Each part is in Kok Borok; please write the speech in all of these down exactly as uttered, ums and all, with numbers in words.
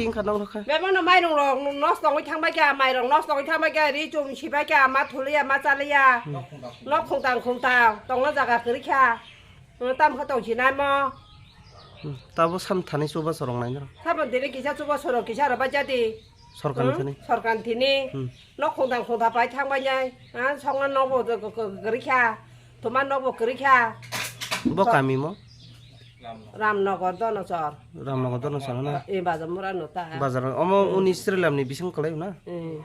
Wngkha nokno kha. Bebakno mairung rok nos tongwi thangbai kha, mairung nos tongwi thangbai kha, ri chum sibai kha, ma thuliya, ma chaliya. Nok khungtang khungtang tongna jaga kwrwi kha. Tam kha tong sinai mo. Hmm, tabo sam thani chuba sorong nai noro. Sabon tini kisa chuba sorong kisa rw bai jadi. Sorkar ni Hmm, thani. Sorkar ni thini. Hmm. Nok khungtang khungtang pai thangbai nai. Ha, songna nokbo kwrwi kha. Thuma nokbo kwrwi kha. Bo So- kami mo? Ramnagar Donosor. Ramnagar Donosor na? E, Bazar Mura no ta. Bazar, omo Hmm. uni Srilam ni bising kwlai na? Hmm.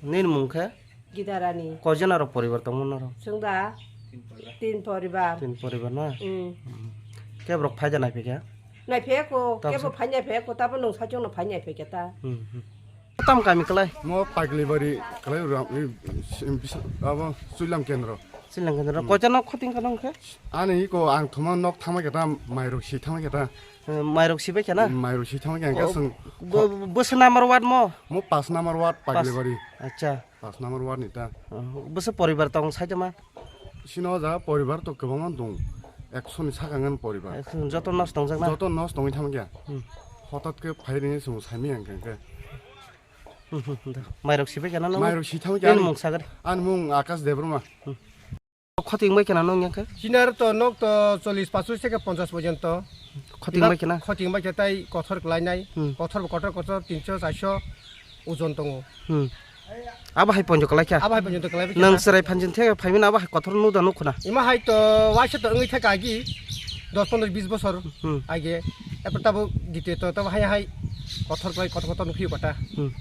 Nini mung khe? Gidarani. Koijon aro poribar tongmo noro? Chwng da tin poribar. Tin poribar na? Hmm. Hmm. Kebo rok phaida nai phikha? Nai phikha ko, Tamo kebo sa- phai nai phikha ko, tabo nung sachung no phai nai phikha ta. Hmm, hmm. Tam kami kwlai? Mo Paglibari kwlai ram, i, sim, bis-, abo Suilam Kendro. Suilam Kendro. Hmm. Koijon nok khoting kha nong khe? Ani iko ang thuma nok thangma khe ta, mairok si thangma khe ta. Eh, mairok si bai khe na? Mairok si thangma khe ang Oh, kasong bo, bo se number ward mo? Mo pas number ward Pas. Paglibari. Acha. Pas number ward ni ta. Oh, bo se poribar tong sai ma? Sino ja poribar to kwbangma dong. Ekso ni saka ngan poribar. Ekso joto nos tong jak na? Joto nos tongwi thangma khe. Hmm. Hotat khe phai rini sung saimi ang khe. Hmm, hmm, hmm, da. Mairok si bai khe na nong? Mairok si thangma khe Nini ani, mung sagari? Ani mung Akash Debbarma. Hmm. Khoting bai khe na nong yang khe? Sinar to nok to chollish pasosh theke ponchash porjonto. Khoting bai khe na? Khoting bai khe tai kothor kwlai nai. Hmm. Kothor bo kothor kothor tinso charso ojon tongo. Hmm. Abo hai ponjo kwlai kha? Abo hai ponjo kwlai bai khe Nang na. Chwrai phanjin theke phaimani abo hai kothor nuda nukhuna? Ima hai to waisa to wngwi thaka agi dos pondro bis bosor Hmm. age. Epor tabo dite to tabo hai hai kothor kwlai kothor kothor nukhiyo kota. Hmm.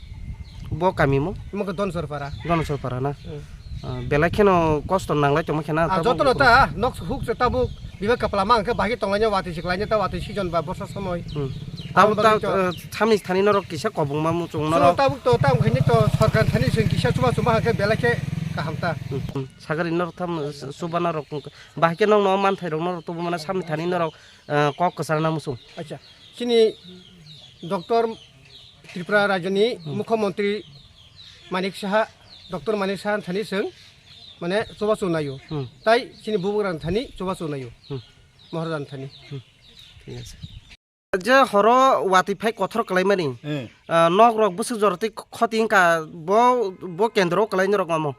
Bo kami mo? Ima khe Donsor para. Donsor para na? Hmm. Ah, belai kheno kosto nanglai tongma khena Ah, tabuk jotono ta, nok huk se tabuk, biba kapla ma hwnkhe bahai tonglainai watwi se kwlainai ta watwi season ba borsa somoi. Hmm. Abo Tabuk ta, bagwi to- eh, samni thani norok kisa kobongma muchung Chwng norok. Tabuk to, tamo khaini to sorkar thani chwng kisa chuba chuba hwnkhe belai khe kaham ta. Hmm, hmm. Sagari norok tham, eh, chuba norok bahai khe nokno manthai rok norok tubu mana samni thani norok, eh, kok kwcharna muchung. Acha, chini Doctor Tripura Rajyoni Hmm. Mukhyamantri Manik Saha, Doctor Manik Saha thani chwng mane chubachu naio. Hmm. Tai chini bubagrani thani chubachu naio. Hmm. Maharajan thani. Hmm. Thik ache. Je horo watwi phai kothor kwlaimani, Eh. ah, nok rok bwswk jora tei khoti wngkha bo, bo kendro kwlai norok mamo.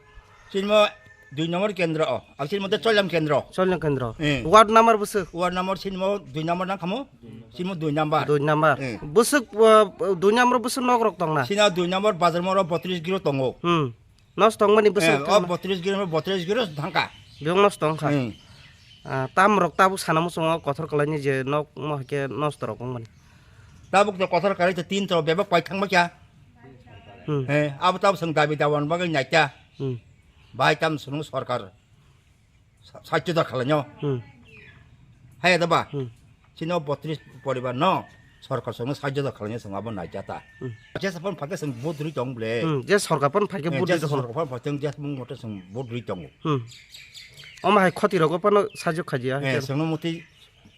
Chini mo dui number kendro o. Abo chini mo de Choilam kendro. Choilam kendro. Eh. Ward number bwswk? Ward number chini mo dui number nang khamo. Chini mo dui number. Dui number. Eh. Bwswk, uh, dui number bwswk nok rok tongna? Chini o dui number bazar moro botris giro tongo. Hmm. Nos tongmani bwswk Eh, o tongna? Botris giro, botris giro thangka. Biyong nos tongkha. Hmm. Ah, tam rok tabuk sana muchungo kothor kwlaini je nok mo hake nos torok wngmani. Tabuk to kothor kwlai to tin to bebak pai thangma kya. Hmm. Eh, abo tabuk sung dabi dawan bagwi naikya. Hmm. Bai tam sunu sorkar. Sa-, sahajyo da khlainw. Hmm. Hai da ba? Hmm. Chini o botris poribar no sorkar songno sahajyo da khlainw song abo naijata. Hmm. Je sapon phake song vote rwi tong ble. Hmm. Je sorkar pon phake Eh, vote je rwi tong. Sorkar pon phake je mung mote song vote rwi tongo. Hmm. Omo hai khoti rogo pano sahajyo khajiya. Eh, songno muti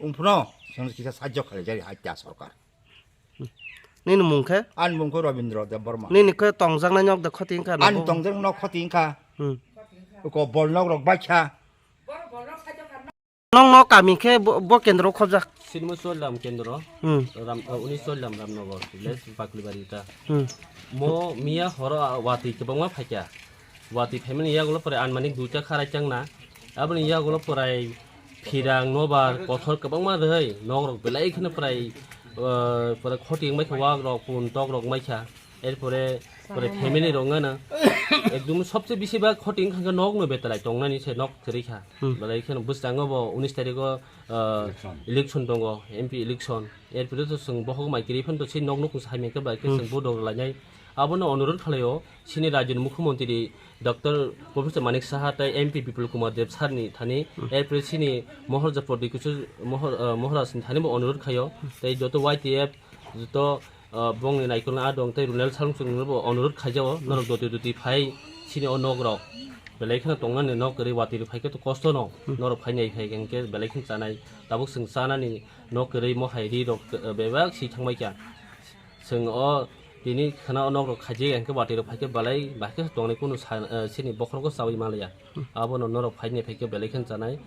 umphno song kisa sahajyo khlai jari hai ta sorkar. Nini mung khe? Ani mung khe Robindra Debbarma. Nini khe tongjaknai nok de khoti wngkha na Ani bo? Tongjak nok khoti wngkha. Hmm. Ko bol nok rok baikha. Nong no kami khe bo, bo kendro khobjak? Sinmo Choilam kendro. Hmm. Ram, uh, uni Choilam Ramnagar, village Baklibari ta. Hmm. Mo miya horo, ah, watwi kwbangma phaikha. Watwi phaimani yagulo pore anmanik duita kharai changna. Aboni yagulo porai phirang, nobar, kothor kwbangma rwui, nok rok belai kheno porai, uh, porai khoti wngbai kha, wak rok, pun tok rok wngbai kha. Erpore, pore family rok wngana. Ekdom sobse bisi ba khoti wngkha khe nok no betalai tongnani se nok kwrwi kha. Hmm. Belai kheno bwskango bo unis tarikh o, uh, election. Election tongo, M P election. Erpore to chwng bohok mai kwrwi phano to se nok nukung sai mai khe bai khe Hmm. Chwng vote rok lainai. Abono onurodh khlaio, chini rajyoni mukhyamantri Doctor Professor Manik Saha tei M P Bipul Kumar Deb sir ni thani, Hmm. Erpore chini Maharaja Pradyut Kishore Mahar-, ah, Maharaj ni thani bo onurodh khaio, tei joto Y T F, joto, ah, bongni naikolni adong tei Runel Salungsung no bo onurodh khaijao, norok doti doti phai chini o nok rok belai kheno tongnani nok kwrwi watwi rok phai khe to kosto no, Hmm. Norok phai nai phai khe belai kheno chanai, tabuk chwng chanani nok kwrwi mohai ri rok, ah, bebak si thangbai kha. Chwng o Tini khana o nok rok khaijak, hwnkhe watwi rok phaikhe belai bahai khe tongnai, kunu sa-, eh, sini bokhorok o chawi manliya. Abono norok phaini phaikhe belai khe chanai,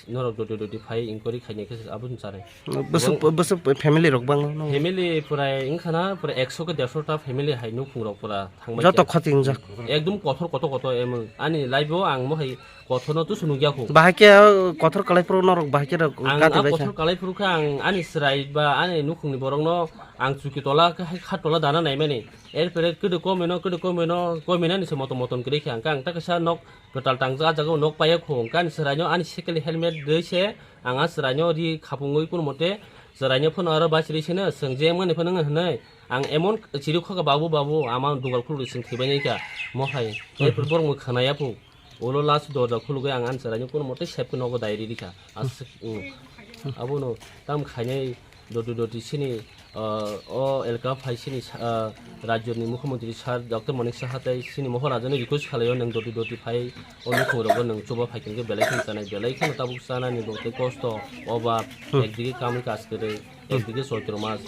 norok doti doti phai inquiry khaini khe abo chanai. Bwswk, bwswk family rok bango no? Family pura wngkhana pura ekso ke derso ta family hai nukhung rok pura thangbai. Joto khe. Khati wngjak. Ekdum kothor kotor kotor emang ani life o ang mohai kothor no tusu nukya khu. Bahai khe, uh, kothor kalai phuru norok bahai khe rok Ang gati a bai kha. Kothor kalai phuru khe ang ani chwrai ba ani nukhungni borok no ang chuki tola khe hai kha tola dana naimani. Erpore kwdwi komino, kwdwi komino, kominani se motom motom kwrwi khe ang khe ang ta kaisa nok kwtal tangjak, ah jaga o nok paiya khu. Ang ani chwraino ani second helmet rwi se ang a chwraino ri khapungwi kunu mote chwraino phano aro bachiri sino chwng je mani phano wng hwnwi ang emon chiri khoka, "Babu, babu, ama dugal khulwi chwng thwibainai kha mohai." Erpore borok mui khwnaya phu. Ulo last dorja khulugwi ang ani chwraino kunu mote sep khe nogo dai riri kha. Aswk, mm. Abono tam khainai doti doti sini, ah, o elka phai sini sa-, ah, rajyoni mukhyamantri sir Doctor Manik Saha tei sini Mohorajani request khlaio, nwng doti doti phai o nukhung rogo nwng chuba phai khe belai khe chanai, belai kheno tabuk chanani bo tei kosto, obab, hmm, ekdige kamwi kaj kwrwi. Ekdige Choitro mas.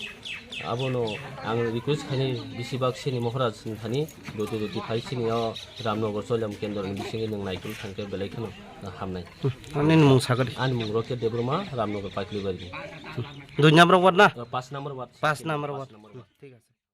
Abono ang request khaini, besibak sini Mohoraj ni thani doti doti phai sini o Ramnagar Cholyam kendro ni bisingo nwng naikolwi thangkhe belai kheno hamnai. Hmm. Ani mung sagadi. Ani mung Rocket Debbarma, Ramnagar Paikli Bari. Dui number ward na? Pas number ward. Pas number ward. Pas number ward. Hmm, thik ase.